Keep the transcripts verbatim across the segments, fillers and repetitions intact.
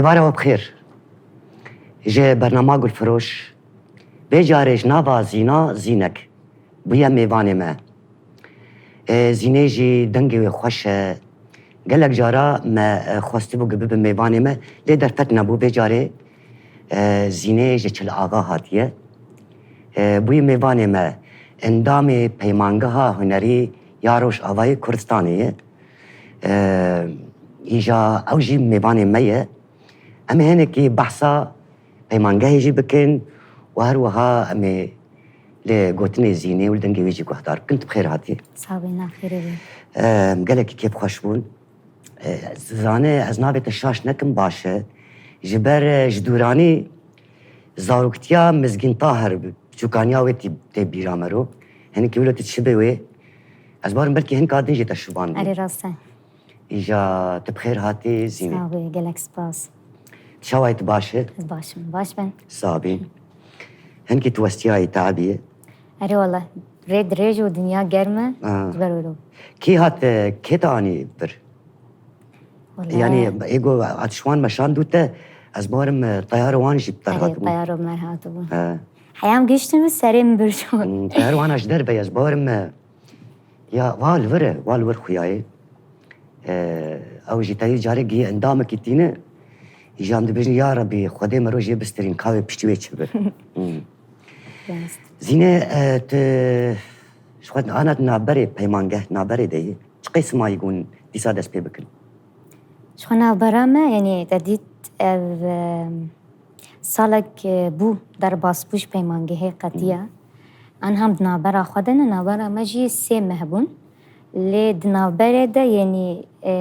Bare we bi xêr. Ji bernama Gulfiroş, vê carê ji nava Zîna Zînek bûye mêvanê me. E, Zînê jî dengê wê xweş e. Gelek cara me, e, xwestibû ku bibe mêvanê me, lê derfet nebû. Vê carê, e, Zînê ji Çil Axa hatiye. E, bûye mêvanê me. Endamê Peymangeha Hunerî ya Rojavayê Kurdistanê ye. E, îja ew jî mêvanê me ye. Em ê hinekî behsa peymangehê jî bikin û her wiha em ê li gotinê Zînê û li dengê wê jî guhdar bikin. Tu bi xêr hatî. Sabê, na xêrê be. Em, gelekî kêfxweş bûn. E, zane ez navê te şaş nekim baş e. Ji ber, e, ji dûranî zaroktiya Mizgîn Tahir, çûkaniya wê tê, tê bîra me ro. Hinekî wilo tu çi bê wê? Ez barim belkî hinka din jê te şuban bû. Erê, rast e. Îja tu bi xêr hatî Zînê. Sağ ol, gelek spas. Çawa yî, tu baş î? Ez baş im, baş ben. Sabî. Hinkî tu westiyayî, teabî? Erê wala, rê dirêj û dinya germ e, Ha. ji ber wilo. Kî hat, e, kê te anî vir? Wala. Yani, ê go hat şwan meşan dû te, ez barim, e, teyara wan jî bi te Erê, hatibû. Teyara me hatibû. Ha. Heyam giştim serê min bir şwan. Hmm, teyara wana ji derve, ez barim, e, Ya, wa li vir e, wa li vir xuyayê. Eee, ew jî tevî carê gihî endamekî tîne. Îjan dibêjin, ya Rebî, Xwedê mero jê bistirîn, ka wê piştî wê çi bi. Hmm. Rast. Zîne, e, tu ji xwe ana di navberê peymangeh, navberê de yî. Çi qey simayî gon dîsa dest pê bikin? Ji xwe navbera me, yanî te dît ev, e, salek, e, bû derbas bû ji peymangehê qetiya. Hmm. An hem di navbera xwe de ne, navbera me jî sê meh bûn. Lê di navberê de, yanî, e,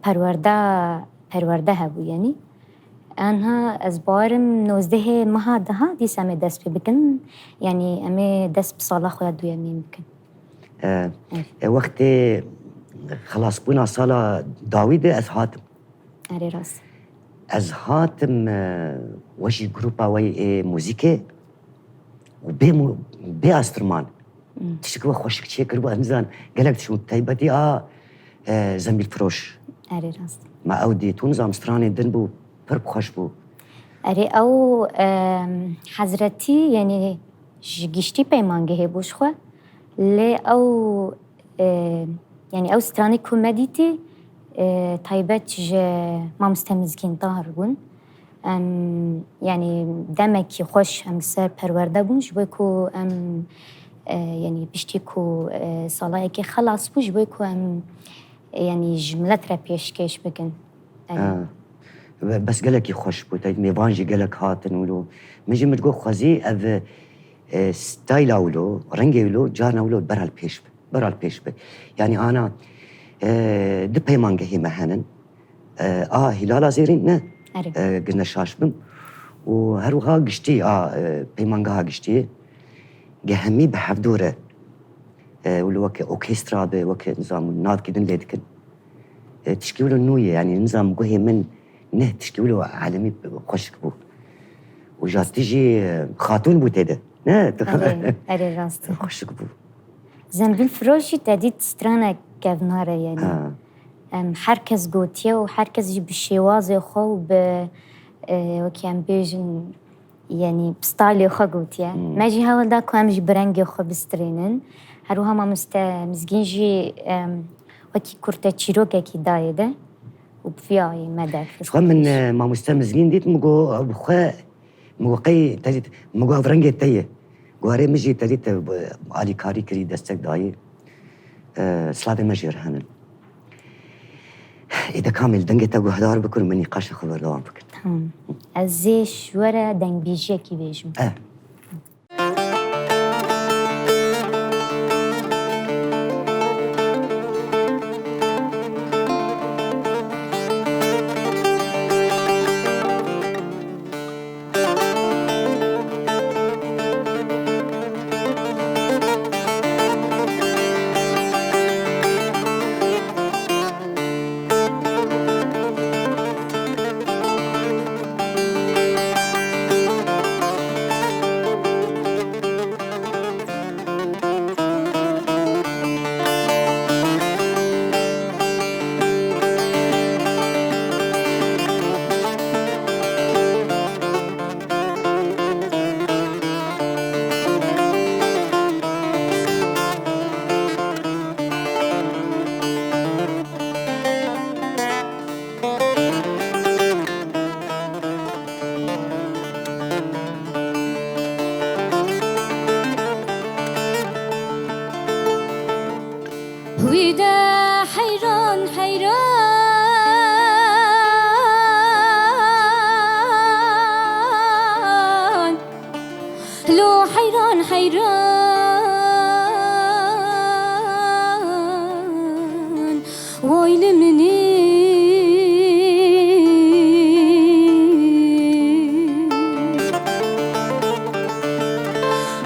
perwerda, perwerde hebû, yanî. Anha ez barim nozdehê meha deha dîsa em ê dest pê bikin. Yanî em ê dest bi sala xwe ya duyemîn bikin. E, Ev. e, wextê xelasbûna sala dawî de ez hatim. Erê rast. Ez hatim, e, we jî grupa we yê muzîkê û bê mu-, bê astirman. Hmm. Tiştek we xweşik çêkiribû, ez nizan, gelek tişt taybetî a, e, Zembîlfiroş. Erê rast. Ma ew dî, tu nizam stranê din bû, pir xweş bû. Erê ew, e, hezretî, yanî ji giştî peymangehê bû ji xwe. Lê ew, e, yanî ew stranê ku me dîtî, e, taybet ji mamoste Mizgîn Tahir bûn. Em, yanî demekî xweş em li ser perwerde bûn, ji bo ku em, e, yanî piştî ku, e, salayekê xelas bû, ji bo ku em, e, yanî ji milet re pêşkêş bikin. Erê. Ha. Be-, bes gelekî xweş bû. Te mêvan jî gelek hatin wilo. Min jî min digot xwezî ev, e, stayla wilo, rengê wilo, carna wilo bera li pêş be. Bera li pêş be. Yanî ana, e, du peymangehê me henin. E, a Hîlala Zêrîn ne? Erê. E, gizne şaş bim. Û her wiha giştî a, e, peymangeha giştî. Ge hemî bi hevdû re. E, wilo weke orkestra be, weke nizam navkî din lê dikin. E, tişkî wilo nû ye, yanî nizam guhê min neh tişkî wilo alemî xweşik bû. Û ja tijî, e, xatûn bû tê de. Ne? Erê, erê, rast e. Xweşik bû. Zembîlfiroşî te dît stranek kevnar e, yanî. Ha. Em, her kes gotiye û her kes jî bi şêwazê xwe û bi, e, wekî em bêjin, yanî bi stalê xwe gotiye. Hmm. Me jî hewl da ku em jî bi rengê xwe bistrênin. Her wiha mamoste Mizgîn jî, em, wekî kurte çîrokekî dayê de û bi vî ayê me derxist. Xwe min, e, mamoste Mizgîn dît, min got, bi xwe, min got, qey te dît, min got, ev rengê te ye. Guharê min jî te dît, te alîkarî kirî, destek dayî. E, silavê me jê re henin. Êde kamê li dengê te guhdar bikin û me nîqaşa xwe berdewam bikin. Tamam. Ez ê ji we re dengbêjiyekî bêjim. Eh. Heyran, vay li min ê.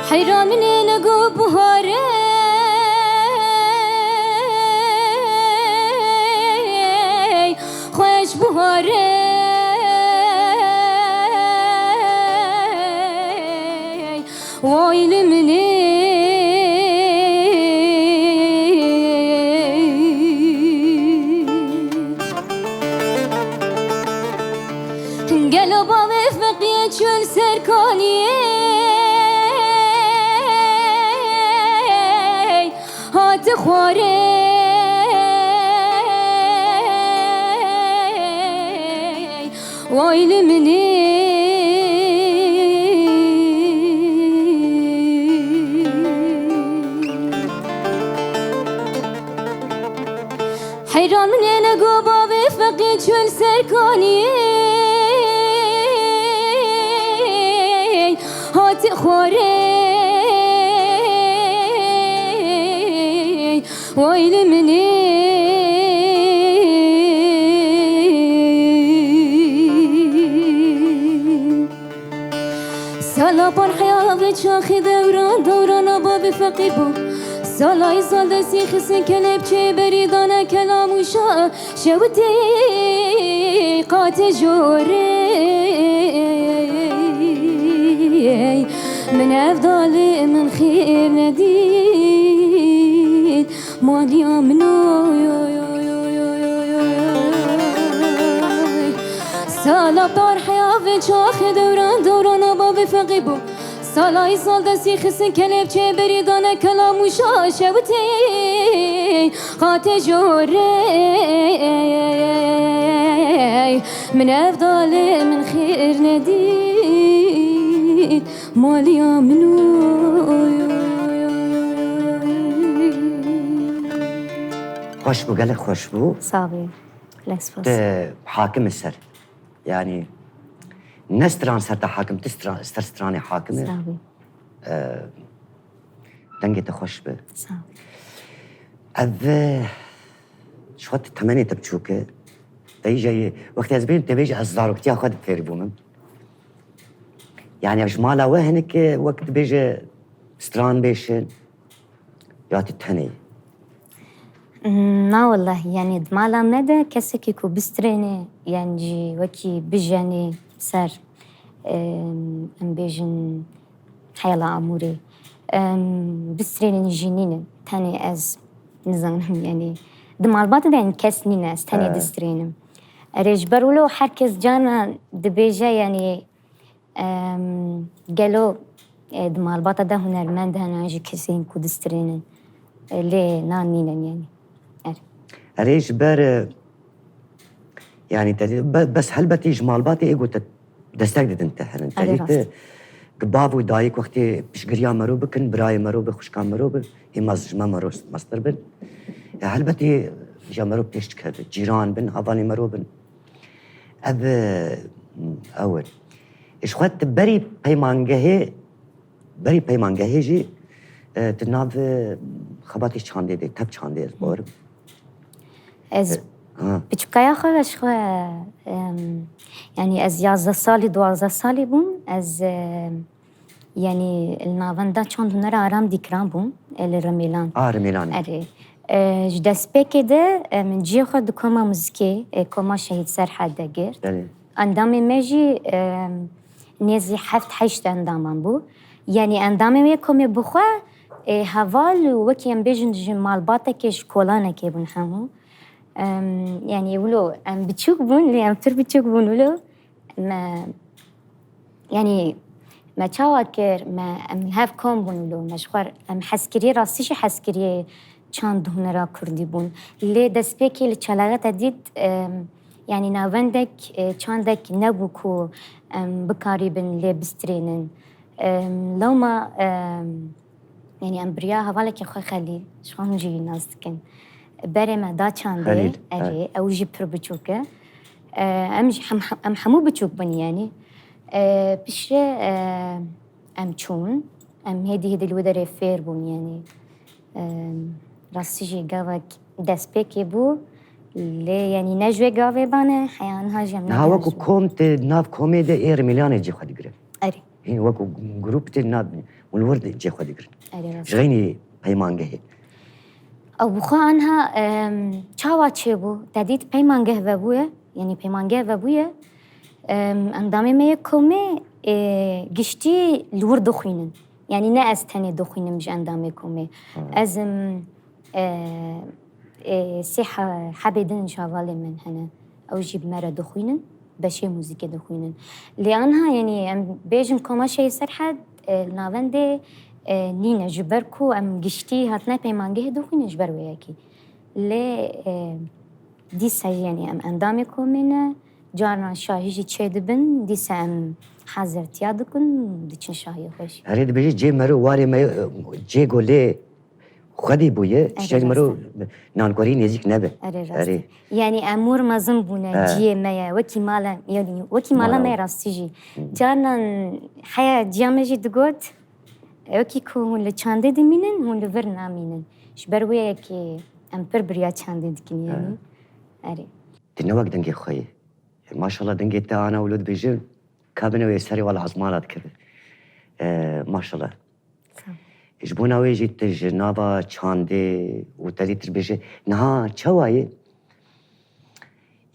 Heyran min ê, ne got buhar ê, xweş buhar ê. Vay li min ê. Gelo bavê feqiyê çû li ser kaniyê, hate xwarê. Vay li min ê. Heyran min ê, ne got bavê feqî çû li ser kaniyê, hate xwarê. Vay li min ê. Sala parheya vê çaxê dewran dewrana bavê feqî bû. Sala îsal destî xistin kelepçeyê berî dane kelam û şa şewitê qatê jorê. Min ev dalê min xêr nedît. Maliya min oy, oy, oy. Sala parheya vê çaxê dewran dewrana bavê feqî bû. Sala îsal destî xistin kelepçeyê berî dane kelam û şa şewitê qatê jorê. Min ev dalê min xêr nedît. Maliya min oy, oy, oy, oy. Xweş bû, gelek xweş bû. Sax bî. Gelek spas. Te hakim e ser. Yani ne stran ser te hakim, tu stran, ser stranê hakim e. Sax bî. Dengê te xweş be. Sax bî. Ev, e, ji xwe temenê te biçûk e. Te îja yê, wextê ez bêjim, te bêjî ez zaroktiya xwe de fêr bûm. Yani ev ji mala we hinek, e, wek dibêje stran bêşin, ya tu tenê yî? Na wellahî, yani di mala me de kesekî ku bistrênê, yani jî wekî bijenê ser, em, em bêjin, heyala amûrê. Em, bistrênên jî nînin. Tenê ez nizanim, yani di malbatê de, yani kes nîne, ez tenê He. distrênim. Erê, ji ber wilo her kes carna dibêje, yani, em, gelo, e, di malbata de hunermend hene, an jî kesên ku distrênin. E, lê nan nînin, yani. Erê. Erê, ji ber, e, Yani te dî, be-, bes helbetî ji malbatê ê ku te destek didin te herin. Te Erê dî rast. Te, ku bav û dayik wextê piştgiriya mero bikin, birayê mero bi, xwişka mero bi, ê mez ji me mero mestir bin. Ya helbetî ja mero pêş dikeve, cîran bin, hevalê mero bin. Ev, e, ew in. Ji xwe tu berî peymangehê Berî peymangehê jî, e, di nav, e, xebatê çandê de, tep çandê ez bawerim. Ez E, ha. Piçûkaya xwe ve ji xwe, em, yani ez yazdeh salî, duwazdeh salî bûm. Ez, e, yani li navenda çand hunera Aram Dîkran bûm, e, li Rimêlan. A, Rimêlanê. Erê. E, ji destpêkê de, e, min cihê xwe di koma muzîkê, e, koma Şehîd Serhed de girt. Belê. Endamê me jî, e, nêzî heft heşt endaman bû. Yanî endamê wê komê bi xwe, e, heval û wekî em bêjin ji malbatekê, ji kolanekê bûn hemû. Em, yanî wilo em biçûk bûn, lê em pir biçûk bûn wilo. Me, yanî me çawa kir, me, em li hev kom bûn wilo. Me ji xwe, em hezkiriyê, rastî jî hezkiriyê çand hunera kurdî bûn. Lê destpêkê li Çelexê te dît, em, yanî navendek, e, çandek nebû ku em bikarîbin lê bistrênin. Em, lewma, em, yanî em bi riya hevalekî xwe Xelîl, ji xwe hûn jî nas dikin. Berê me da çandê, Xelîl, erê, he. Ew jî pir biçûk e. E, em jî hem, em hemû biçûk bûn yanî. E, piştre, e, em çûn. Em hêdî hêdî li wê derê fêr bûn, yanî, em, rastî jî gavek destpêkê bû, lê, yanî, ne ji wê gavê bane, heya niha jî em Niha wekî negihaştin. Kom tê nav komê de ê rimîlanê cê xwe digirin. Erê. Hîn wekî grûp tê nav, hûn li wir de cê xwe digirin. Erê, rast. Ji xeynî peymangehê. Ew bi xwe anha, em, çawa çêbû? Te dît peymangeh vebûye, yanî peymangeh vebûye. Em, endamê me yê komê, e, giştî li wir dixwînin. Yanî ne ez tenê dixwînim ji endamê komê. Ha. Ez im, e, e, sê he-, hebê din ji hevalê min hene. Ew jî bi me re dixwînin. Beşê muzîkê dixwînin. Lê anha, yanî em bêjin koma Şehîd Serhed, e, li navendê, e, nîne. Ji ber ku em giştî hatine peymangehê dixwînin ji ber wê yekê. Lê, e, dîsa jî, yanî em endamê komê ne, carna şahî jî çêdibin, dîsa em hazirtiya dikin, diçin şahiyê xwe jî. Erê, dibêje cê mero warê me, e, cê go lê xwedî bûye, Erê, tiştek mero rast e. Nankorî nêzîk nebe. Erê, rast e. Erê. Yanî em wir mezin bûne, He. ciyê me ye, wekî mala, yanî wekî mala Mala me ye. Rastî jî. Hı. Carnan heya ciya me jî digot, wekî ku hûn li çandê dimînin, hûn li vir namînin. Ji ber wê yekê em pir biriya çandê dikin, yanî. He. Erê. Tu ne wek dengê xwe yî. Maşallah dengê te ana wilo dibêjin, ka bine wê serê wala ezmana dikeve. E, maşallah. Sağ ol. Ji bona wê jî tu ji nava çandê û te lê tir bêje, niha çawa ye?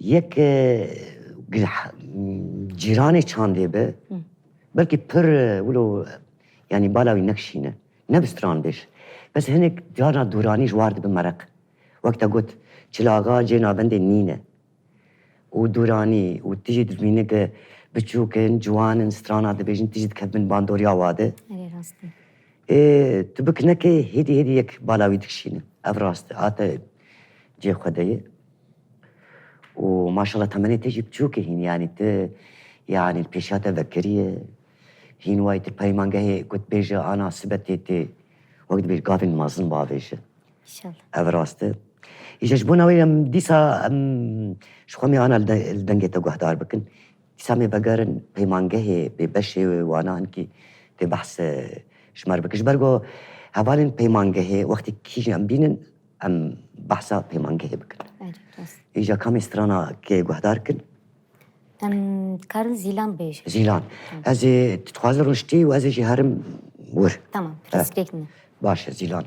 Yek, e, gil-, cîranê çandê be, Hı. belkî pir, e, wilo, yanî bala wî nekişîne. Ne bi stran bêj. Bes hinek carna dûranî ji war dibe mereq. Wek te got, çilaxa cê navendê nîne. Û dûranî û tu jî dibîne ke biçûk in, ciwan in, strana dibêjin, tu jî dikevin bandoriya wa de. Erê, rast e. Ê, tu bikineke hêdî hêdî yek bala wî dikişîne. Ev rast e. Ate cê xwe de ye. Û maşallah temenê te jî biçûk e hîn, yanî tu, yanî pêşiya te vekiriye. Hîn wayî tu peymangehê ku dibêje ana sibe tê tê. Wek dibêj gavên mezin bavêje. Înşallah. Ev rast e. Îja ji bona wê em dîsa, em, ji xwe me ana li de-, li dengê te guhdar bikin. Dîsa me vegerin peymangehê bê beşê wana hinkî tê behs, e, ji me re bikin. Ji ber ku hevalên peymangehê wextê kî jî em bînin, em behsa peymangehê bikin. Erê, rast. Îja kamê strana kê guhdar kin? Em dikarin Zîlan bêjin. Zîlan. Tamam. Ez ê, tu dixwaze rûniştî û ez ê jî herim wir. Tamam, Eh. pirsgirêk min e. Baş e, Zîlan.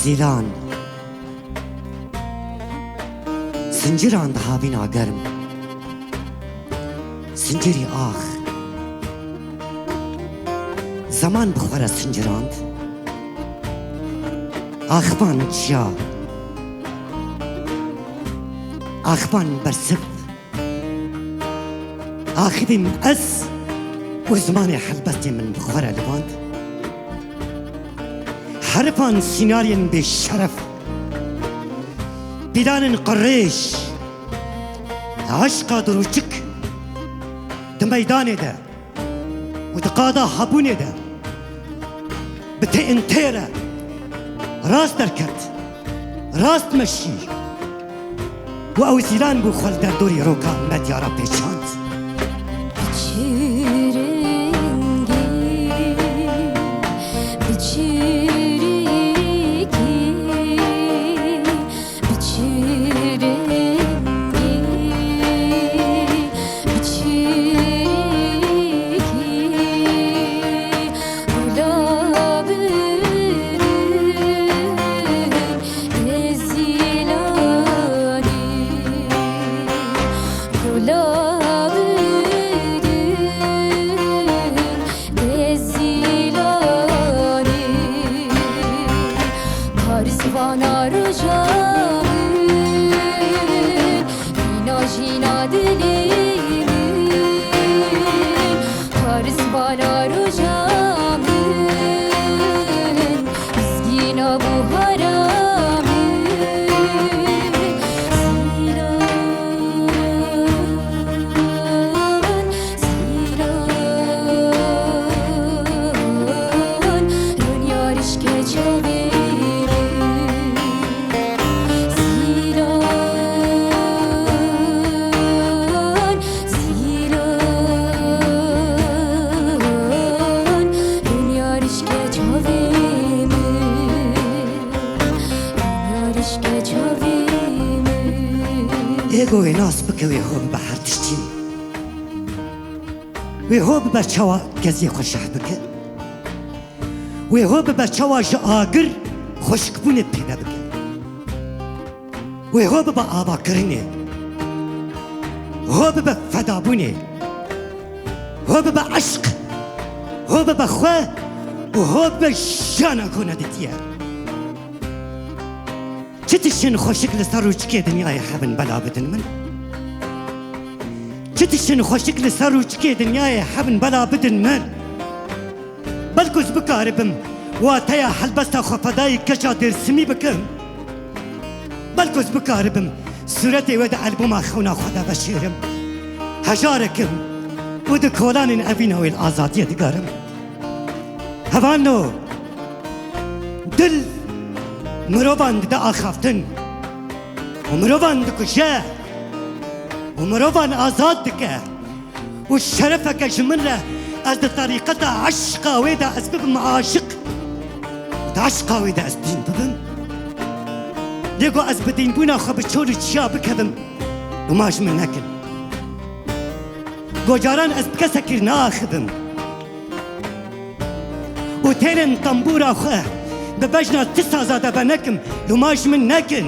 Zîlan. Sinciran di havîna germ. Sincirî ax. Zeman bi xwe re sincirand. Axivan çiya. Axivan bersiv. Axivîm ez û zimanê helbestê min bi xwe re livand. Herifan sînariyên bêşeref, pîlanên qirêj, eşqa dirûçik di meydanê de û di qada hebûnê de bi T N T re rast derket, rast meşî û ew Zîlan bû xwe li derdorî roka medya re pêçand. Bi çi rengî, bi çi rengî, bi çi rengî, bi çi rengî, gula bûrûn ê Zîlanî, gula bûrûn ê Zîlanî. Paris vana roja min, mîna jîna dilê min. Paris vana roja min, mizgîna buhara min. Lê ku wê nas bike, wê ho bibe her tiştî. Wê ho bibe çawa keziyê xwe şeh bike. Wê ho bibe çawa ji agir xweşikbûnê pêde bike. Wê ho bibe avakirinê. Ho bibe fedabûnê. Ho bibe eşq. Ho bibe xwe û ho bibe jiyana ku nedîtiye. Çi tiştên xweşik li ser rûçikê dinyayê hebin bela bidin min. Çi tiştên xweşik li ser rûçikê dinyayê hebin bela bidin min. Belku ez bikaribim wateya helbesta xwefedayî keça Dêrsimî bikim. Belku ez bikaribim sûretê we di albûma xewna xwe de veşêrim. Hejarekim û di kolanên evîna wê li azadiyê digerim. Hevalno, dil mirovan dide axaftin û mirovan dikuje û mirovan azad dike û şerefeke ji min re ez di terîqeta eşqa wê de ez bibim aşiq, di eşqa wê de ez dîn bibim. Lê ku ez bi dînbûna xwe bi çol û çiya bikevim, loma ji min nekin. Ku caran ez bi kesekî naaxivim. Û têrên tembûra xwe bi bejna ti saza de venekim, loma ji min nekin.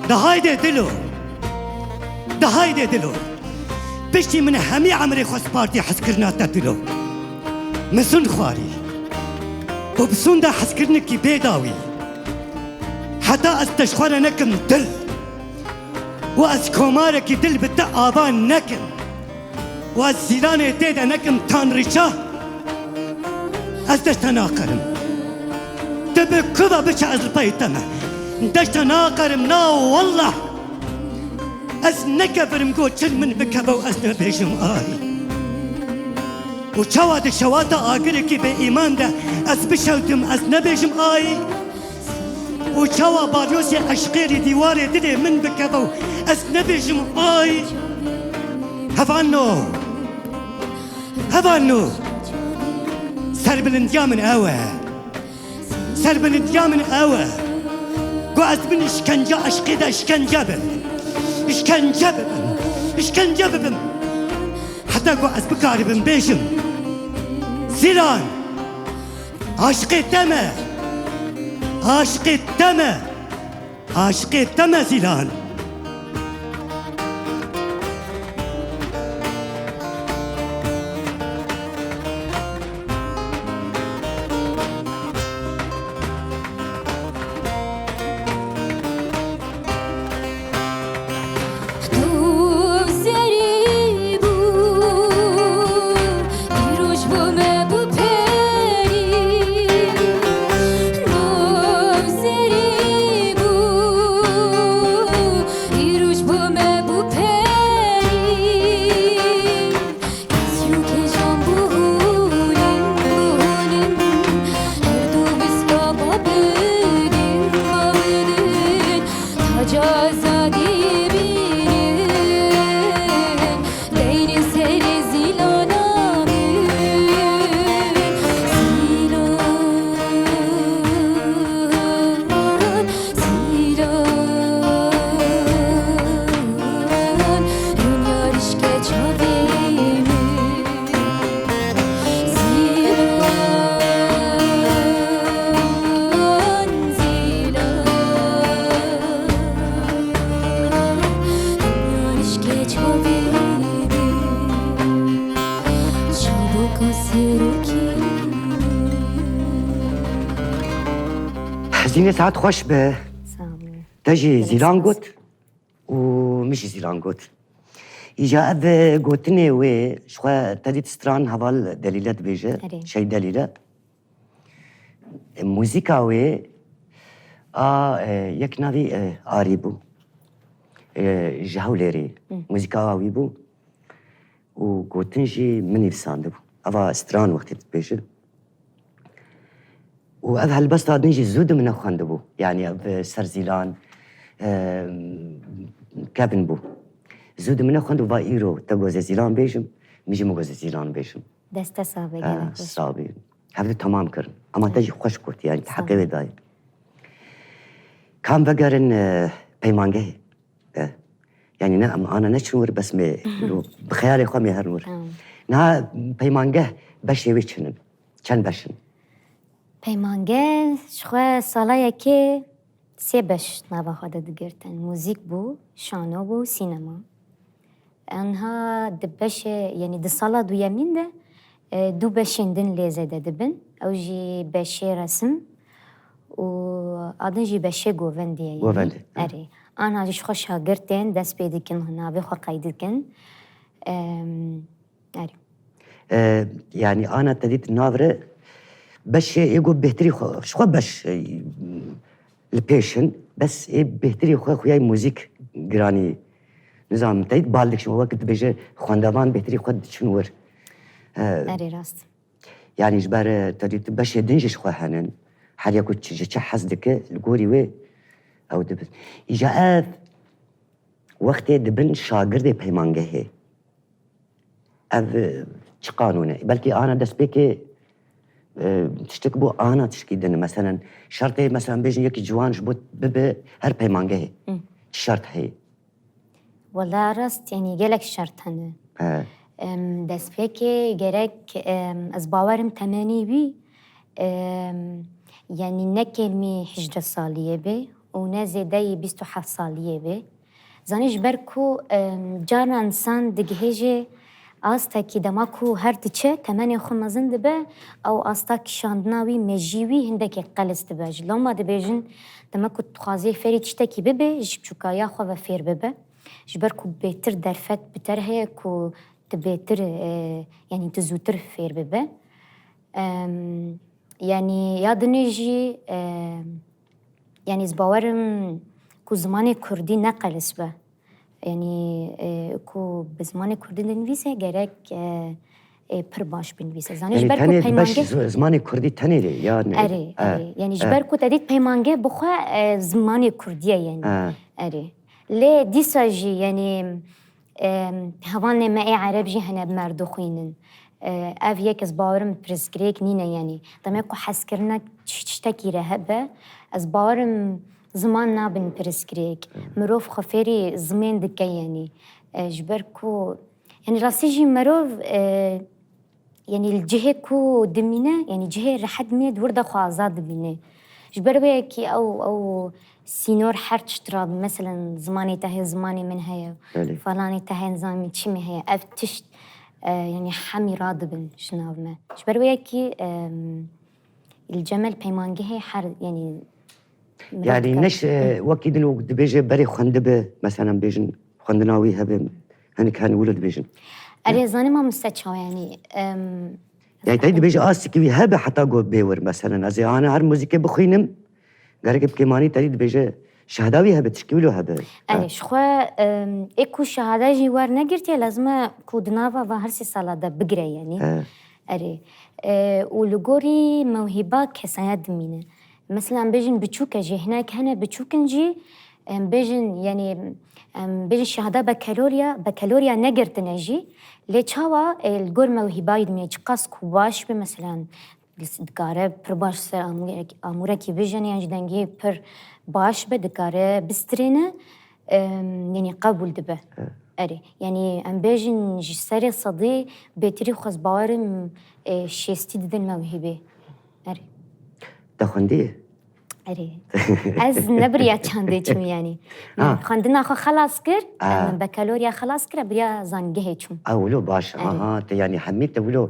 De haydê dilo, de haydê dilo. Piştî min hemî emrê xwe spartî hezkirina te dilo. Min sûnd xwarî. Û bi sûnda hezkirinekî bê dawî. Heta ez te ji xwe re nekim dil. Û ez komarekî dil bi te ava nekim. Û ez zîlanê tê de nekim tanrîça. Ez deşta naqerim. Tu bi ku ve biçe ez li pey te me. Deşta naqerim, na wallah. Ez nekevirim ku çil min bikeve û ez nebêjim ay. Û çawa di şewata agirekî bê îman de ez bişewtim ez nebêjim ay. Û çawa balyozê eşqê li dîwarê dilê min bikeve û ez nebêjim ay. Hevalno. Hevalno. Serbilindiya min ew e. Serbilindiya min ew e. Ku ez bin îşkenca eşqê de îşkence bim. Îşkence bibim. Îşkence bibim. Heta ku ez bikaribim bêjim. Zîlan. Aşiqê te me. Aşiqê te me. Aşiqê te me Zîlan. Hezînê, saet xweş be. Sağ olun. Te jî Zîlan got û min jî Zîlan got. Îja ev gotinê wê ji xwe te dît stran heval Delîle dibêje. Erê. Şey Delîle. E, muzîka wê a, e, yek navî, e, Arî bû. E, ji Hewlêrê. Hı. Muzîka a wî bû. Û gotin jî min nivîsandibû. Eva stran wextê dibêje. Û ev helbesta din jî zû di min nexwendibû. Yanî ev, e, ser Zîlan, e, kevin bû. Zû di min nexwendibû, va îro te gozê Zîlan bêjim, min jî min gozê Zîlan bêjim. Deste sax be, gelek xweş. Sax bî. Hev di temam kirin. Ama te jî xweş got, yanî te heqê wê dayê. Kam vegerin, e, peymangehê. E, Yanî ne em ana neçin wir, bes mê bi xeyalê xwe mê herin wir. Niha peymangeh beşê wê çin in? Çend beş in? Peymangeh ji xwe sala yekê sê beş nava xwe de digirtin. Muzîk bû, şano bû, sînema. Enha di beşê, yanî di sala duyemîn de, e, du beşên din lê zêde dibin. Ew jî beşê resim û a din jî beşê govendê ye, yanî. Govendê, ha. Erê. Anha jî ji xwe şagirtên dest pê dikin, navê xwe qeyd dikin. Em, Erê. E, yanî ana te dît navre beşê ê got bêhtirî xwe, ji xwe beş, e, li pêş in, bes ê bêhtirî xwe xuyay muzîk giranî. Nizam, te dît bal dikişin, wek dibêje xwendevan bêhtirî xwe diçin wir. E, Erê, rast. Yanî ji ber, e, te dît beşê din jî ji xwe henin. Her yek ji çi hez dike, li gorî wê ew dibin. Îja ev wextê dibin şagirdê peymangehê. Ev, e, çi qanûn e? Belkî ana destpêkê, e, tiştek bû, ana tişkî din. Meselen, şertê, meselen, bêjin yekî ciwan ji bo bibe her peymangehê. Hı. Çi şert heye? Wela rast, yanî gelek şert hene. He. Em, destpêkê gerek, em, ez bawerim temenî wî, em, yanî ne kêmî hejdeh saliyê be û ne zêdeyî bîst û heft saliyê be. Zanî ji ber ku, em, carna însan digihêje astekî dema ku her diçe temenê xwe mezin dibe, ew asta kişandina wî, mejî wî hindekê qelis dibe. Ji loma dibêjin dema ku dixwazê fêrî tiştekî bibe, ji biçûkariya xwe ve fêr bibe. Ji ber ku bêtir derfet bi te re heye ku tu bêtir, e, yanî tu zûtir fêr bibe. Em, yanî ya dinê jî, e, yanî ez bawerim ku zimanê kurdî ne qelis be. Yanî, e, ku bi zimanê kurdî dinivîse gerek, e, e, pir baş binivîse. Zanî ji ber ku peymangeh, zi-, zimanê kurdî tenê lê, ya ne? Erê, erê. Yanî ji ber ku te dît peymangeh bi xwe, e, zimanê kurdî ye yanî. Erê. Lê dîsa jî yanî, e, hevalnê me ê ereb jî hene bi me re dixwînin. E, ev yek ez bawerim pirsgirêk nîne yanî. Demê ku hezkirina çi-, tiştekî re hebe, ez bawerim ziman nabin pirsgirêk. Mirov xwe fêrî zimên dike yanî. E, ji ber ku, yanî rastî jî mirov, e, yanî li cihê ku dimîne, yanî cihê rehet dimîne, di wir de xwe azad dimîne. Ji ber wê yekî ew, ew sînor her tişt radin. Meselen, zimanê te heye, zimanê min heye, Belê. falanê te heye, nizam çi min heye. Ev tişt, e, yanî hemî radibin ji nav me. Ji ber wê yekî, em, li cem me li peymangehê her, yanî, mirov Yanî dikare. neş, e, wekî din û dibêje berê xwendibe, meselen bêjin xwendina wî hebe, hinek hene wilo dibêjin. Erê, zanî mamoste çawa yanî, em, Yanî te dibêje astikî wî hebe heta got bê wir, meselen ez ê ana her muzîkê bixwînim, gerek bi kêmanî te dî dibêje şehda wî hebe, tişkî wilo hebe. Erê, ji xwe, em, ê ku şehada jî wernegirtiye, lazim e ku di nava va her sê sala de bigire yanî. He. Erê. E, û li gorî mewhîba kesaya dimîne. Mesela em bêjin biçûk e jî, hinek hene biçûk in jî, em bêjin, yanî, em bêjin şehada bekeloriya, bekeloriya negirtine jî. Lê çawa, e, li gor mewhîbayî dimîne, çiqas ku baş be, mesela, dikare pir baş ser amûrek-, amûrekî bijene, yan jî dengê pir baş be, dikare bistirêne, em, yanî qebûl dibe. Erê. Yanî em bêjin ji serê sedî bêtirî xwe ez bawerim, e, şêstî didin mewhîbê. Erê. Te xwendî? Erê. Ez ne bi riya çandê çûm yanî. Ha. Xwendina xwe xelas kir, Ha. em, bekaloriya xelas kir, bi riya zanîngehê çûm. A, wilo baş. Erê. Aha, te yanî hemî te wilo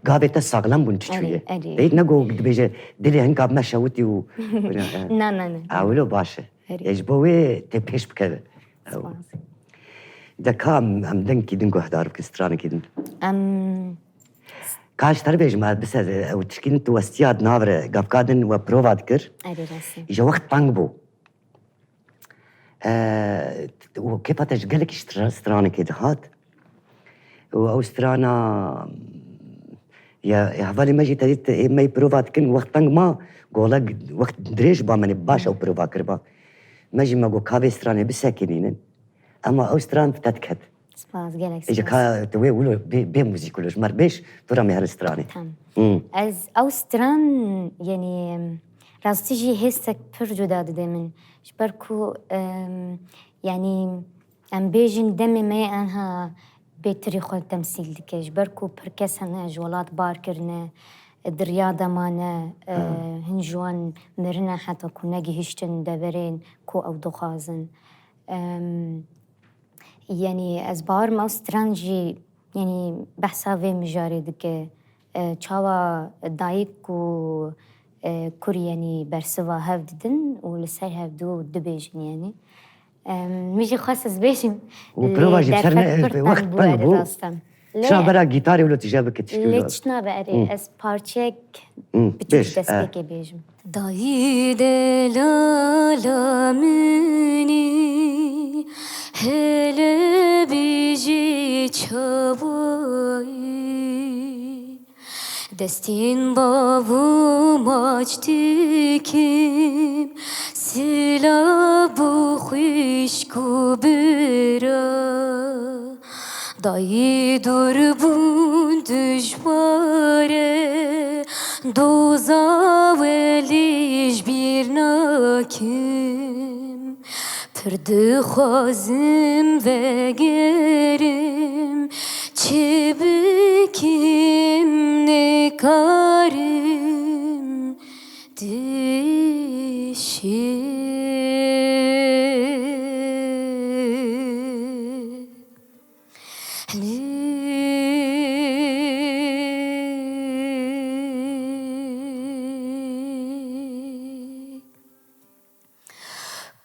gavê te saxlem bûn çi Erê, çûye. erê. Te ne got dibêje dilê hinka me şewitî û Na, na, na. A, wilo baş e. Erê. E, ji bo wê tê pêş bikeve. Spas. De ka em, em dengkî din guhdar bikin, stranekî din. Em, Ka ji te re bêjim, ez bise, ew tişkî din tu westiya di nav re gavka din we prova dikir. Erê, rastî. Îja wext teng bû. E, û kêfa te ji gelekî stra-, stranekê dihat. Û ew strana, ya, ya hevalê me jî te dît, ê me yî prova dikin, wext teng ma, gola g-, wext dirêj ba, me nê baş ew prova kiriba. Me jî me got, ka vê stranê bisekinînin. Ema ew stran bi te diket. Spas, gelek Ê, spas. Ka tu wê wilo bê, bê muzîk wilo, ji me re bêj, tu re me herin stranê. Tamam. Hmm. Ez ew stran, yanî, rastî jî hêstek pir cuda dide min. Ji ber ku, em, yanî, em bêjin demê me yê enha bêtirî xwe temsîl dike. Ji ber ku pir kes hene ji welat bar kirine, di riya de mane, e, hin ji wan mirine heta ku negihiştin deverên ku ew dixwazin. Em, Yanî ez bawer me ew stran jî, yanî behsa vê mijarê dike. E, çawa dayik û, e, kur, yanî bersiva hev didin û li ser hev dû dibêjin, yanî. Em, min jî xwest ez bêjim, Û lê prova jî ser derfet ne, pir wext teng bû, teng erê bû. Rast e. Lê Şa bera gîtarê wilo tije bike tişkî wilo. Lê çi nabe erê, Hı. ez parçeyek Hı, biçûk bêj, e. destpêkê bêjim. Dayî delala min î, hele bijî çawayî. Destên bav û maç dikim, silav û xwişk û bira. Dayî dûr bûn dijwar e, doza welî ji bîr nakim. Pir dixwazim vegerim, çi bikim nikarim. Dişi.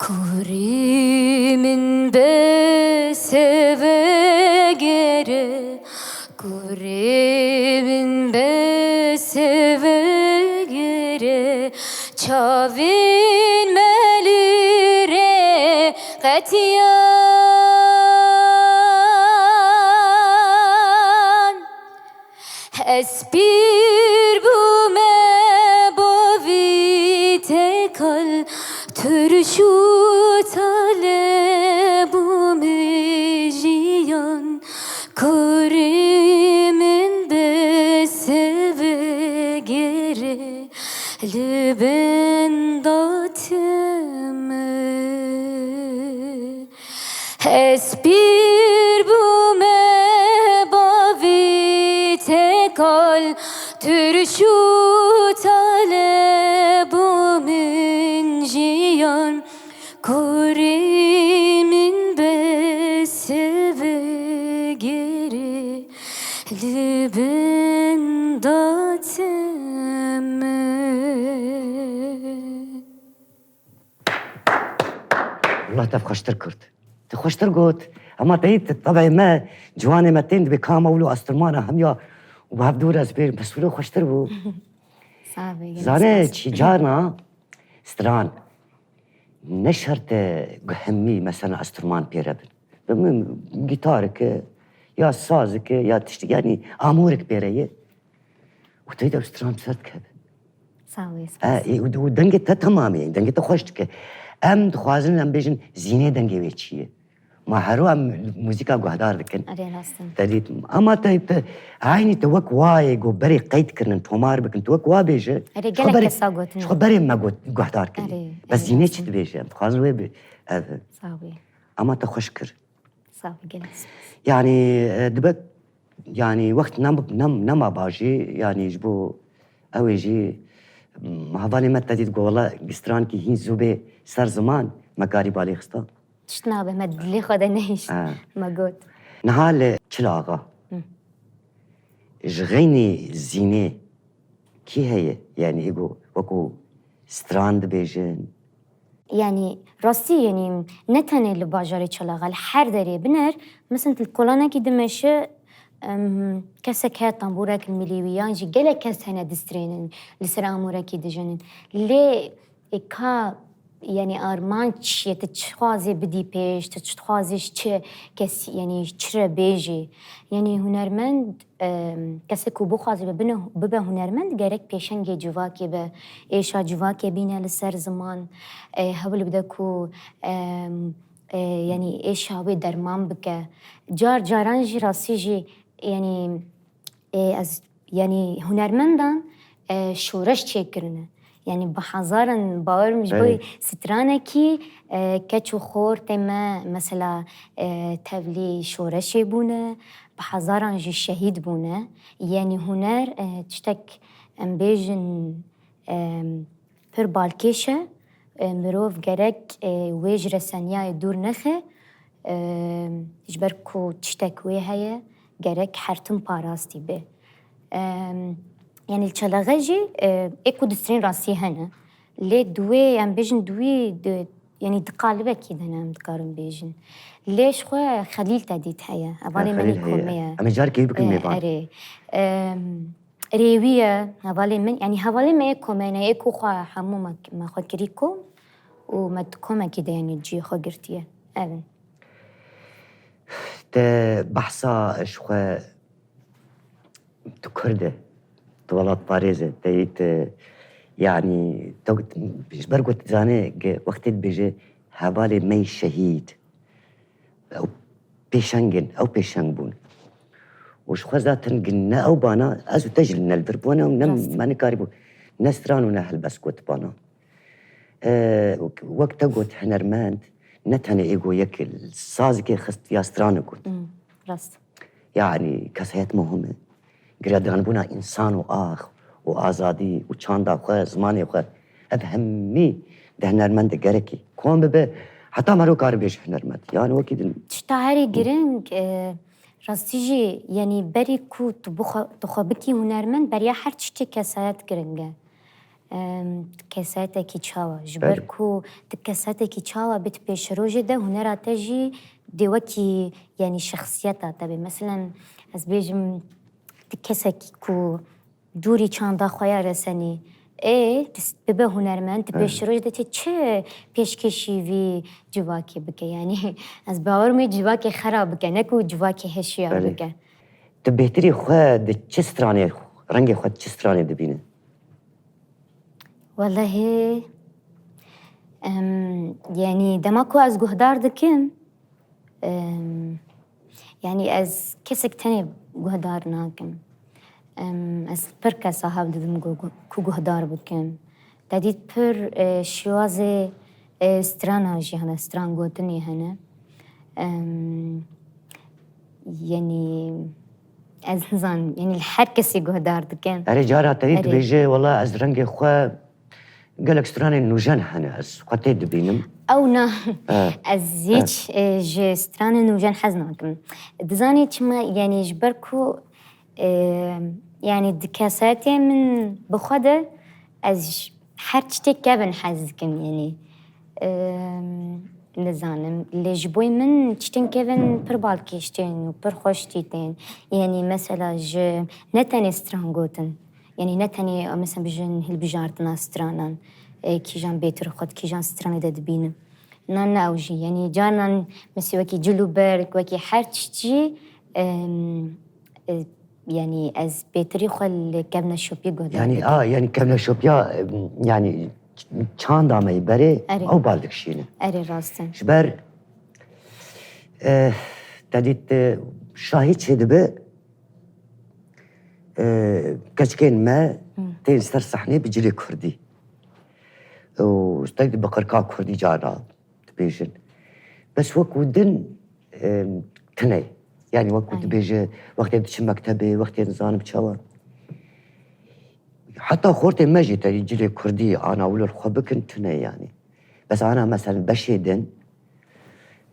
Kurê min bes e vegere, kurê min bes e vegere, çavên me li rê qetiyan. Ez pîr bûme, bavî tekal, tirş û tale bûme jiyan. Kurê min bes e vegere, li benda te me. Ez pîr bûme, bavî tekal, tirş û tale bû min jiyan. Kurê min bes e vegere, li benda te me. Allah te xweştir kurt. Tu xweştir got. Ama te yî tebeyê me, ciwanê me tên dibê kama wilo astirmana hemiya û bi hev dûr ez bêrim. Bes wilo xweştir bû. Sağ be, gelek Zane spas. Çi carna stran ne şert e ku hemî mesela astirman pêre bin. Bi min gîtareke ya sazeke ya tiştek, yanî amûrek pêre ye. Û teyda stran ser dikeve. Sağ ol, E, spas. e, û, û dengê te temam e, dengê te xweş dike. Em dixwazin em bêjin Zînê dengê wê çi ye. Ma hero em muzîka guhdar dikin. Erê, rast e. Te dît, ama te, te, eynî te wek wayê ku berê qeyd kirinin, tomar bikin, tu wek wa bêje. Erê, Ji xwe gelek berê, kesa gotin. ji xwe berê me got, guhdar kirî. Erê, Bes erê, Zînê rast çi e. dibêje? Em dixwazin wê bi, ev. Sağ ol. Ama te xweş kir. Sağ ol, gelek spas. Yanî, e, dibe, yanî wext nem, nem, nema bajî, yanî ji bo ew ê jî, m, hevalê me te dît got, wela gistrankî hîn zû bê ser ziman, me karî balê xista. Tişt nabe, me dilê xwe de nehişt. Ha. Me got. Niha li Çil Axa, Hı. ji xeynî Zînê kî heye? Yanî êgo wekû stran dibêjin? Yanî, rastî, yanî, ne tenê li bajarê Çil Axa, li her derê biner, mesela, tu li kolanekî dimeşe, em, kesek heye tambûrek li milî wî, yan jî gelek kes hene distrênin, li ser amûrekî dijînin. Lê, e, ka, yanî, armanc çi ye, tu çi dixwazî bidî pêş, tu çi dixwazî ji çi kes, yanî, çi re bêjî? Yanî, hunermend, em, kesê ku bixwaze bibe, bibe hunermend, gerek pêşengê civakê be, êşa civakê bîne li ser ziman, e, hewl bide ku, em, e, yanî êşa wê derman bike. Car caran jî rastî jî, yanî, e, ez, yanî hunermendan, e, şoreş çêkirine. Yanî bi hezaran, bawer min ji bo stranekî, e, keç û xortê me mesela, e, tevlî şoreşê bûne, bi hezaran jî şehîd bûne. Yanî huner, e, tiştek em bêjin, e, pir balkêş e. E, mirov gerek, e, wê ji reseniyayê dûr nexe. E, ji ber ku tiştek wê heye, gerek her tim parastî be. E, yanî li Çelexe jî, e, ê ku di strîn rastî hene. Lê di wê, em bêjin di wî, di, yanî di qalibekî de ne, em dikarin bêjin. Lê ji xwe Xelîl te dît heye. Hevalê min ê komê ye. Em ê carkê wî bikin, e, mêvan. Erê. E, Rêwî ye, hevalê min, yanî hevalê me yê komê ne, yê ku xwe hemû me, me xwe kirî kom û me di komekî de, yanî cihê xwe girtiye. Ev in. Te behsa ji xwe, tu Kurd e, tu welatparêz e, te yê te, yanî, tu, ji ber ku tu zanê, wextê dibêje hevalê me yê şehîd, ew pêşeng in, ew pêşeng bûn. Û ji xwe zaten gin ne ew bana, ez û te jî ne li vir bûne û ne me nikarîbû ne stran û ne helbest got bana. E, wek te got, hunermend ne tenê êgo yek sazikê xist ya stranek got. Hmm, rast. Yanî kesayet muhim e. Girêdanbûna însan û ax û azadî û çanda xwe, zimanê xwe, ev hemî di hunermend de gerekî kom bibe. Heta mero kar bêje hunermend. Yanî wekî din. Tişta herî giring, e, rastî jî, yanî berî ku tu bixwe-, tu xwe bikî hunermend, beriya her tiştî kesayet giring e. Em, kesayetekî çawa? Ji ber ku tu kesayetekî çawa bî, tu pêşerojê de hunera te jî dê wekî, yanî şexsiyeta te bê. Meselen, ez bêjim, tu kesekî ku dûrî çanda xwe ya resenî, ê, tu s-, bibe hunermend, tu pêşerojê de çi, çi pêşkêşî vî civakê bike? Yanî, ez bawer me civakê xera bike, ne ku civakê heşiyar bike. Tu bêhtirî xwe di çi stranê, rengê xwe di çi stranê dibîne? Wellehî, em, yanî dema ku ez guhdar dikim, em, yanî ez kesek tenê guhdar nakim. Em, ez pir kesa hewl didim ku, ku guhdar bikim. Te dît pir, e, şêwazê, e, strana jî hene, stran gotinê hene. Em, yanî ez nizanim, yanî li her kesî guhdar dikim. Erê, cara te dî dibêje, wela ez rengê xwe, gelek stranên nûjen hene, ez xwe tê dibînim. Ew na, ez hîç, e, ji stranên nûjen hez nakim. Dizanî çima, yanî ji ber ku, e, yanî di kesayetê min bi xwe de ez j-, her tiştê kevin hez dikim, yanî. Em, nizanim, lê ji bo min tiştên kevin pir balkêş tên û pir xweş tî tên. Yanî mesela ji ne tenê stran gotin, yanî ne tenê, mesela, bijin hilbijartina stranan, e, kîjan bêtir xwe di kîjan stranê de dibînim. Na, ne ew jî, yanî carinan mesela wekî cil û berg, wekî her tişt jî, em, e, yanî ez bêtirî xwe li kevneşopî guhdar dikim. Yanî, a, yanî kevneşopiya, em, yanî ç-, çanda me yê berê, erê, ew bal dikişîne. Erê, rast e. Ji ber, e, te dît, e, şahî çêdibe, e, keçikên me tên ser sehnê bi cilê kurdî. Û ji te dît bi qirka kurdî cara dibêjin. Bes wekû din, em, tune ye. Yanî wekû dibêje, wextê diçe mektebê, wextê nizanim çawa. Heta xortê me jî te dî cilê kurdî ana wilo li xwe bikin tune ye yanî. Bes ana meselen beşê din,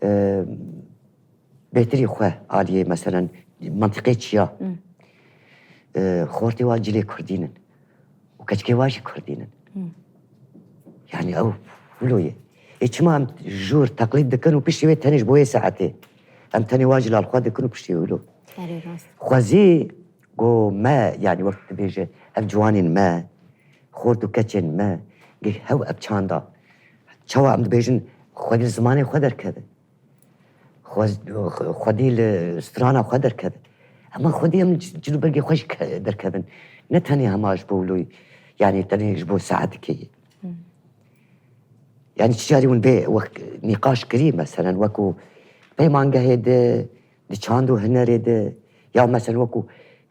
em, bêtirî xwe aliyê, meselen, mentiqê çiya. Hmm. E, xortê wa cilê kurdî nin. Û keçikê wa jî kurdî nin. Hmm. Yanî ew wilo ye. Ê çima em jûr teqlîd dikin û piştî wê tenê ji bo yê saetê? Em tenê wa ji lal xwe dikin û piştî wilo. Erê, rast. Xwezî ku me, yanî wek dibêje, ev ciwanên me, xort û keçên me, geh hew ev çanda. Çawa em dibêjin, xwedî li zimanê xwe derkeve. Xwe-, xwedî li strana xwe derkeve. Hema xwedî em c-, cil û bergê xwe jî ke-, derkevin. Ne tenê hema ji bo wilo, yanî tenê ji bo saetikê ye. Hmm. Yanî çi carî hûn vê wext nîqaş kirî, meselen, wekû peymangehê de, di çand û hunerê de, ya meselen wekû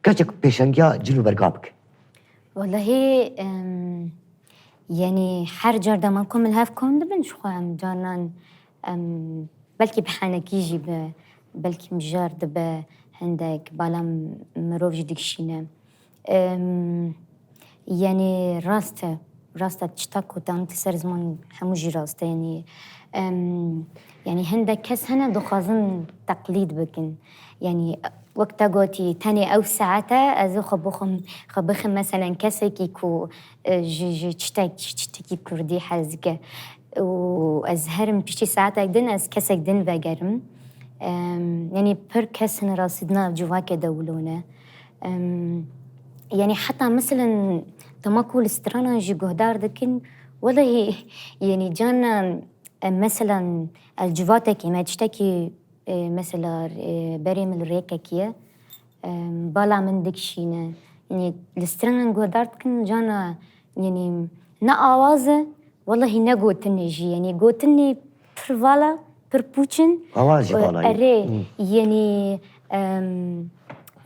keçik pêşengiya cil û berga bike? Wellehî, em, Yanî her car dema ku em li hev kom dibin, ji xwe em carinan, em, belkî bi henekî jî be, belkî mijar dibe hindek, bala mirov jî dikişîne. Em, yanî rast e, rast e, tişta ku te anî li ser ziman hemû jî rast e. Yanî, em, yanî hindek kes hene dixwazin teqlîd bikin. Yanî wek te gotî, tenê ew saete ez ê xwe bixwim, xwe bixim meselen kesekî ku, e, ji, ji çitek, ji çitekî kurdî hez dike. Û ez herim piştî saetek din ez kesek din vegerim. Em, yanî pir kes hene rastî di nav civakê de wilo ne. Em, yanî heta meselen dema ku li stranan jî guhdar dikin, welehî yanî carna, em, meselen ez civatekî me tiştekî, e, mesela, e, berê min li rêkekî ye. Em, bala min dikişîne. Yanî li stranan guhdar dikin, carna, yanî ne awaz e, welehî ne gotinê jî. Yanî gotinê pir vala, pir pûç in. Awaz jî vala ye. Erê, Hmm. yanî, em,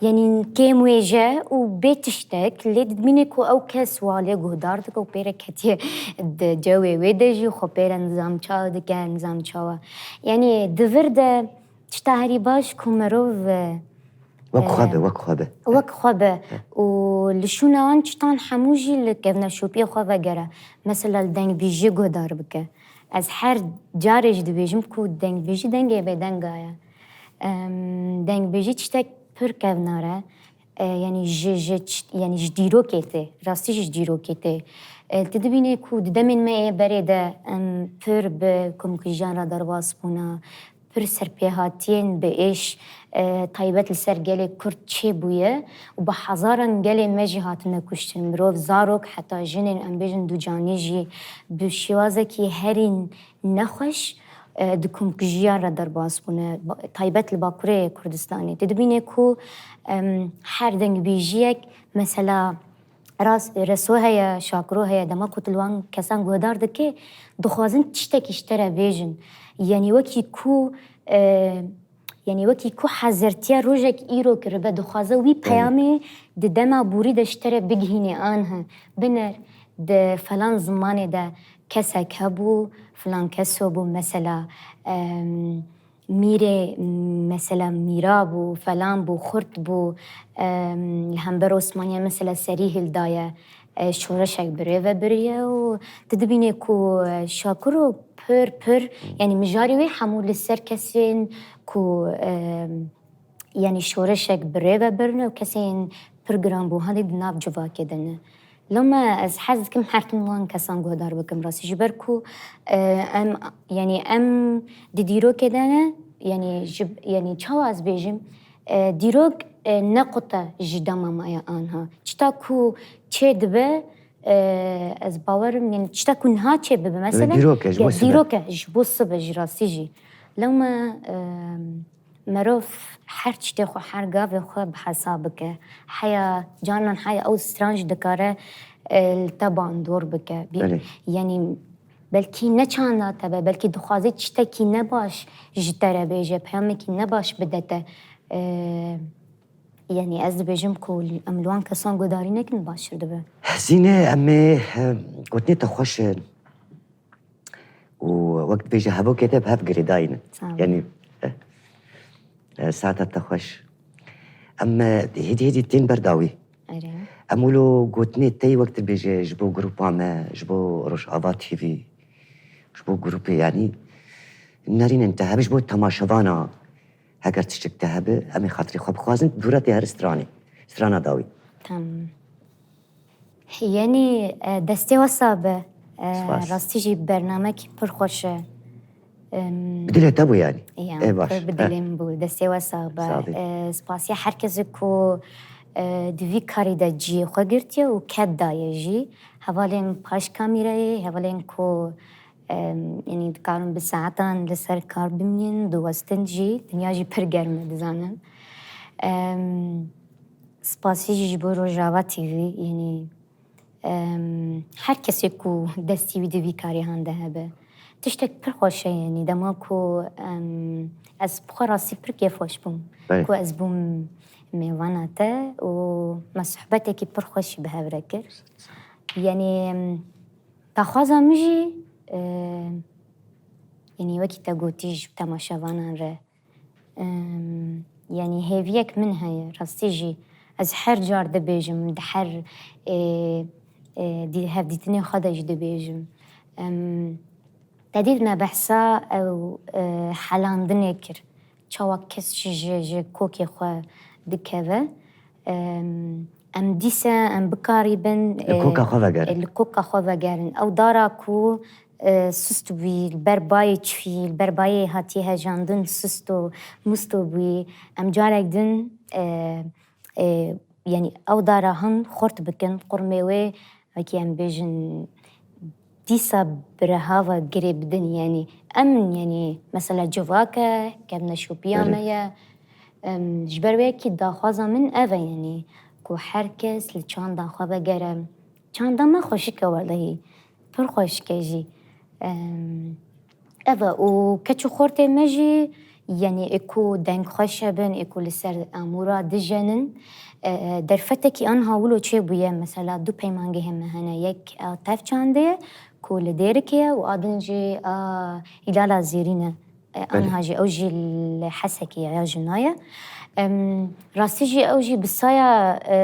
yanî kêm wêje û bê tiştek, lê dibîne ku ew kes walê guhdar dike û pê re ketiye di cewê wê de jî xwe pê re nizam çawa dike, nizam çawa. Yanî di vir de tişta herî baş ku mirov, e, Wek xwe be, e, wek xwe be. Wek xwe be. Û li şûna wan tiştan hemû jî li kevneşopiyê xwe vegere. Mesela li dengbêjiyê guhdar bike. Ez her carê jî dibêjim ku dengbêjî dengê bêdenga ye. Em, dengbêjî tiştek pir kevnar e. E, yanî ji, ji çi-, yanî ji dîrokê tê. Rastî jî ji dîrokê tê. E, tu dibînê ku di demên me yê berê de em pir bi komkujiyan re derbas bûne. Pir serpêhatiyên bi êş, e, taybet li ser gelê Kurd çêbûye û bi hezaran gelê me jî hatine kuştin. Mirov, zarok, heta jinên, em bêjin ducanî jî bi şêwazekî herî nexweş, e, di komkujiyan re derbas bûne, ba-, taybet li Bakurê Kurdistanê. Tu dibînê ku, em, her dengbêjiyek, mesela, Rast, Reso heye, Şakiro heye, dema ku tu li wan kesan guhdar dikî, dixwazin tiştekî ji te re bêjin. Yanî wekî ku, e, yanî wekî ku hezirtiya rojek îro kiribe, dixwaze wî Belê. peyamê di dema borî de ji te re bigihînê, anha. Biner, di falan zimanê de kesek hebû, filan keso bû, mesela, em, Mîrê, mesela, mîra bû, felan bû, xurt bû, em, li hember Osmaniye, mesela, serî hildaye, e, şoreşek bi rê ve biriye û tu dibînê ku, e, Şakiro pir, pir, yanî mijarê wê hemû li ser kesên ku, em, yanî şoreşek bi rê ve birine û kesên pir giranbûhane di nav civakê de ne. Loma ez hez dikim her tim wan kesan guhdar bikim rastî. Ji ber ku, e, em, yanî em di dîrokê de ne, yanî ji, yanî çawa ez bêjim, e, dîrok, e, nequte ji dema me ya anha. Çita ku çê dibe, e, ez bawerim, yanî çita ku niha çê bibe, mesela, dîrok e, ji bo ya sibe. Dîrok e, ji bo sibe, ji rastî jî. Loma, e, Merov her tiştê xwe, her gavê xwe bi hesab bike. Heya, canan heya ew stran jî dikare, e, li te bandor bike. Bi-, Belê. Yanî belkî ne çanda te be, belkî dixwaze tiştekî nebaş ji te re bêje, peyamekî nebaş bide te. E, yanî ez dibêjim ku em li wan kesan guhdarî nekin, baştir dibe. Hezîne, em ê, e, gotinê te xweş e. Û wek dibêje, hevokê te bi hev girêdayî ne. Sağ ol. Yanî, eh, eh, saeta te xweş. Em, eh, hêdî hêdî tên ber dawî. Erê. Em wilo gotinê te yî wek dibêje ji bo grupa me, ji bo Rojava T V, ji bo grûpê, yanî nerînin te hebe ji bo temaşevana, heger tiştek te hebe, em ê xatirê xwe bixwazin, dûre tê her stranê, strana dawî. Tamam. Yanî, e, destê we sax be. E, Spas. Rastî jî bernamekî pir xweş e. Em, Bi dilê te bû yanî. Ya, Ê, baş. Pir bi Heh. dilê min bû. Destê we sax be. Sax bî. E, spasiya her kesê ku, e, di vî karî de cihê xwe girtiye û ked daye jî. Hevalên paş kamîreyê, hevalên ku, em, yanî dikarin bi saetan li ser kar bimînin, diwestin jî. Dinya jî pir germ e, dizanim. Em, Spasî jî ji bo Rojava T V, yanî, em, her kesê ku destî wî di vî karê han de hebe. Tiştek pir xweş e, yanî dema ku, em, ez bi xwe rastî pir kêfxweş bûm Belê. ku ez bûm mêvana te û me sohbetekî pir xweş jî bi hev re kir. Yanî, em, Daxwaza min jî, e, yanî wekî te gotî ji temaşevanan re, em, yanî hêviyek min heye, rastî jî ez her car dibêjim, di her, e, e, dî-, hevdîtinê xwe de jî dibêjim. Em, te dît me behsa ew, e, helandinê kir. Çawa kes ji, ji, ji kokê xwe dikeve. Em, em dîse em bikarîbin, Li koka e, xwe vegerin. e, li koka xwe vegerin. Ew dara ku, e, sust bûyî, li ber bayê çûyî, li ber bayê hatiye hejandin, sust û must û bûyî. Em carek din, e, e, yanî ew dara hin xurt bikin, qurmê wê, wekî em bêjin, dîsa bi reha ve girê bidin. Yanî em, yanî mesela civak e, kevneşopiya Belê. me ye. Em, ji ber wê yekî daxwaza min ev e, yanî ku her kes li çanda xwe vegere. Çanda me xweşik e welehî, pir xweşik e jî. Em, ev e û keç û xortê me jî, yanî ê ku dengxweş hebin, ê ku li ser amûra dijenin, e, derfetekî anha wilo çêbûye, mesela du peymangehê me hene, yek a tev çandê ye ku li Dêrikê ye û a din jî a Hîlala Zêrîn e. E, Belê. anha jî ew jî li Hesekê ye ya jina ye. Em, rastî jî ew jî bi saya, e,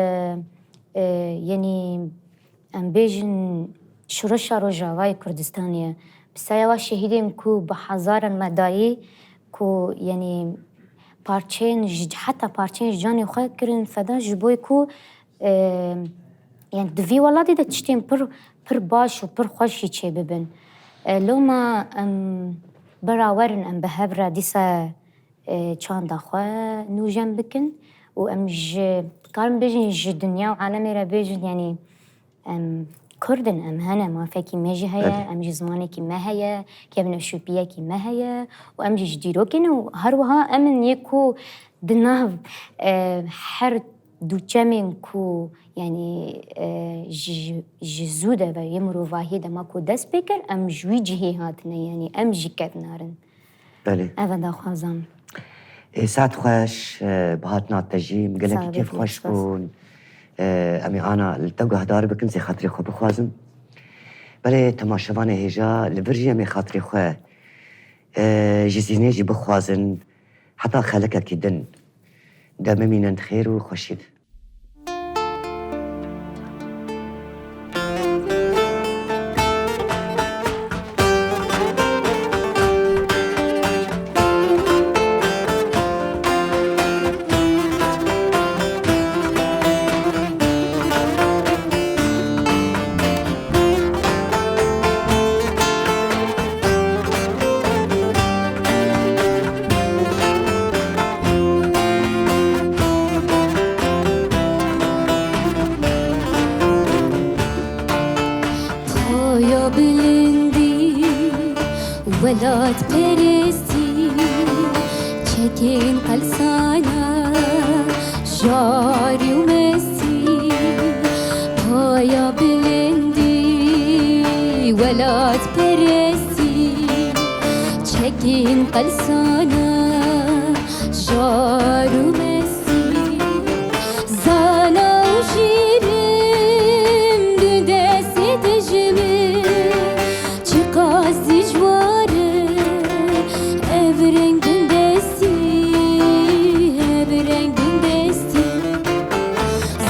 e, yanî em bêjin şoreşa Rojavayê Kurdistanê ye. Bi saya wa şehîdên ku bi hezaran me dayî ku yanî parçeyên ji, heta parçeyên ji canê xwe kirin feda ji bo ku, e, yanî di vî welatê de tiştên pir, pir baş û pir xweş jî çêbibin. E, loma em bira werin em bi hev re dîsa, e, çanda xwe nûjen bikin û em ji, dikarin bêjin ji dinya û alemê re bêjin, yanî em Kurd in, em hene, mafekî me jî heye, Belê. em jî zimanekî me heye, kevneşopiyekî me heye û em jî ji dîrokê ne û her wiha em in yê ku di nav, e, her du çemên ku, yanî, e, ji, ji, ji zû de ve yê mirovahiyê dema ku dest pê kir, em ji wî cihê hatine, yanî em jî kevnar in. Belê. Ev e daxwazan. Ê, saet xweş, e, bi hatina te jî, min gelekî Saet kêf xweş xweş. bûn. E, em ê ana li te guhdar bikin, zê xatirê xwe bixwazin. Belê temaşevanê hêja, li vir jî em ê xatirê xwe, e, ji Zînê jî bixwazin, heta xelekekî din. De bimînin xêr û xweşî de. Paya bilindî, welatperestî, çekên qelsana, jarî û mestî. Paya bilindî, welatperestî, çekên qelsana, jar û mestî. Zana û jîrim du destê dijmin, çiqas dijwar e ev reng bindestî, ev reng bindestî.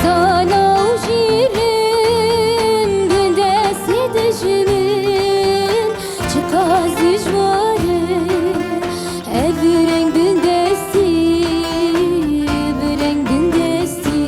Zana û jîrim du destê dijmin, çiqas dijwar e ev reng bindestî, ev reng bindestî.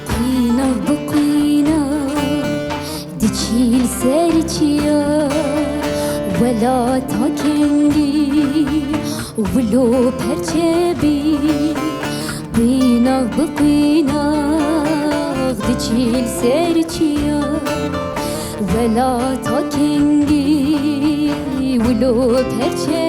Quînax bi quînax diçî li ser çiya, welata kengî wilo perçe bî. Quînax bi quînax diçî li ser çiya, Welata kengî wilo perçe